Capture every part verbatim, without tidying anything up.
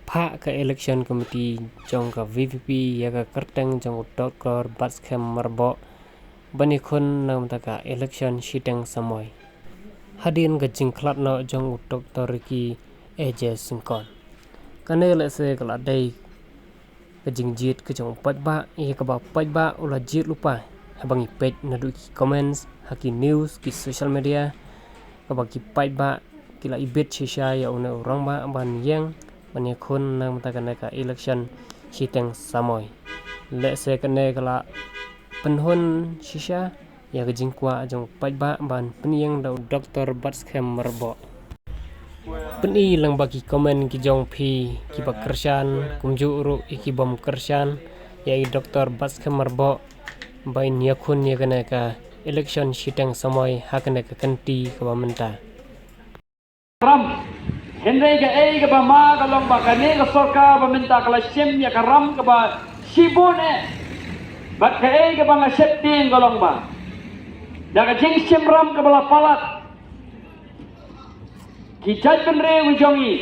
phah ka election committee jong ka V P P ïa ka kyrteng jong u Doctor Batskhem Myrboh ban ïakhun na ka bynta ka election shiteng samoi. Hadien ka jingkhlad noh jong u Doctor Ricky A J Syngkon. Kane lehse ka la dei ka jingjied ka jong u paidbah, ïa kaba u paidbah u la jied lypa. Haba ngi peit naduh ki comments ha ki news, ki social media, kaba ki paidbah ki la ibit shisha ïa une u rangbah ban ïeng ban ïakhun na ka bynta kane ka election shiteng samoi. Lehse kane ka la pynhun shisha ïa ka jingkwah jong u paidbah ban pynïeng da u Doctor Batskhem Myrboh. Pyni lang bad ki comment ki jong phi kiba kyrshan, kumjuh ruh ïa ki bym kyrshan ïa i Doctor Batskhem Myrboh ba in ïakhun ïa kane ka election shiteng samoi ha kane ka kynti kaba mynta. Ram. Hynrei kaei kaba ma ka long ba kane ka sorkar ba mynta ka la shim ïa ka ram kaba shibun eh. Bad kaei kaba nga sheptieng ka long ba da ka jingshim ram kaba la palat, ki jaitbynriew ki jong ngi,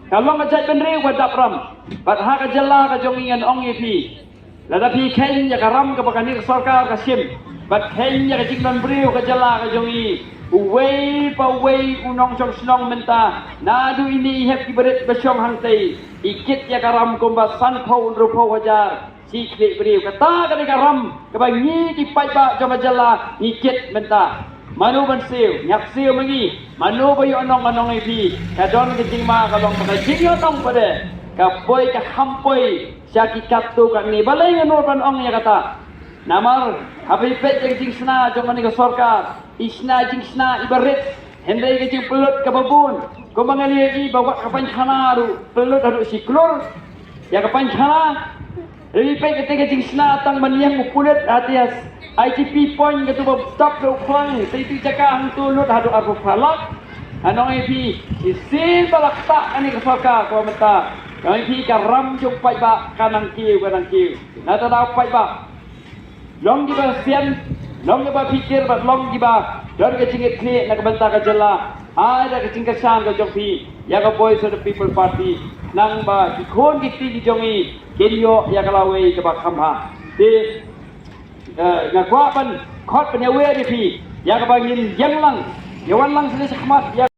ka long ka jaitbynriew ba dap ram. Bad ha ka jylla ka jong ngi ngan ong ïa phi, lada phi kheiñ ïa ka ram kaba kane ka sorkar ka shim, bad kheiñ ïa ka jingdon briew ka jylla ka jong ngi, uwei pa uwei u nongshong shnong mynta, naduh ine i hep ki barit ba shong hangtei, i kit ïa ka ram kumba sanphew hynriewphew hajar shi khlieh briew. Kata ka dei ka ram kaba ngi ki paidbah jong ka jylla ngi kit mynta. Mano ban siew? Ngi hap siew ma ngi. Mano ba ïohnong? Ngan ong ïa phi, ka don ka jingma ka long ba ka jingïohnong pat de ka poi ka kham poi sha ki katto katne. Balei nga nud ban ong ïa kata? Namar haba phi peit ïa ka jingshna jong kane ka sorkar, i shna jingshna iba rit, hynrei ka jingpynlut kaba bun. Kumba nga la ïohi ba wat ka painkhana ruh pynlut haduh shi klur. Ïa ka painkhana, hynrei peit kata ka jingshna tang ban ïeng u pulit ha te ha I T P point, katu ba dap da u khlang, te tu jaka hangtu lut haduh arphew phra lak. Ngan ong ïa phi, shisien ba la ktah kane ka sorkar kaba mynta, ngan ong ïa phi ka ram jong u paidbah ka nang kiew, ka nang kiew. Nangta da u paidbah, long kiba sian, long kiba phikir bad long kiba don ka jingkitkhlieh na ka bynta ka jylla. Ai da ka jingkyrshan ka jong phi ïa ka Voice of the People Party, nang ba ki khun ki kti ki jong ngi kin ïoh ïa ka lawei kaba kham bha. Te, eh, nga kwah ban khot ban ïawer ïa phi ïa kaba ngin ïeng lang, ïa wan lang sha khmat ïa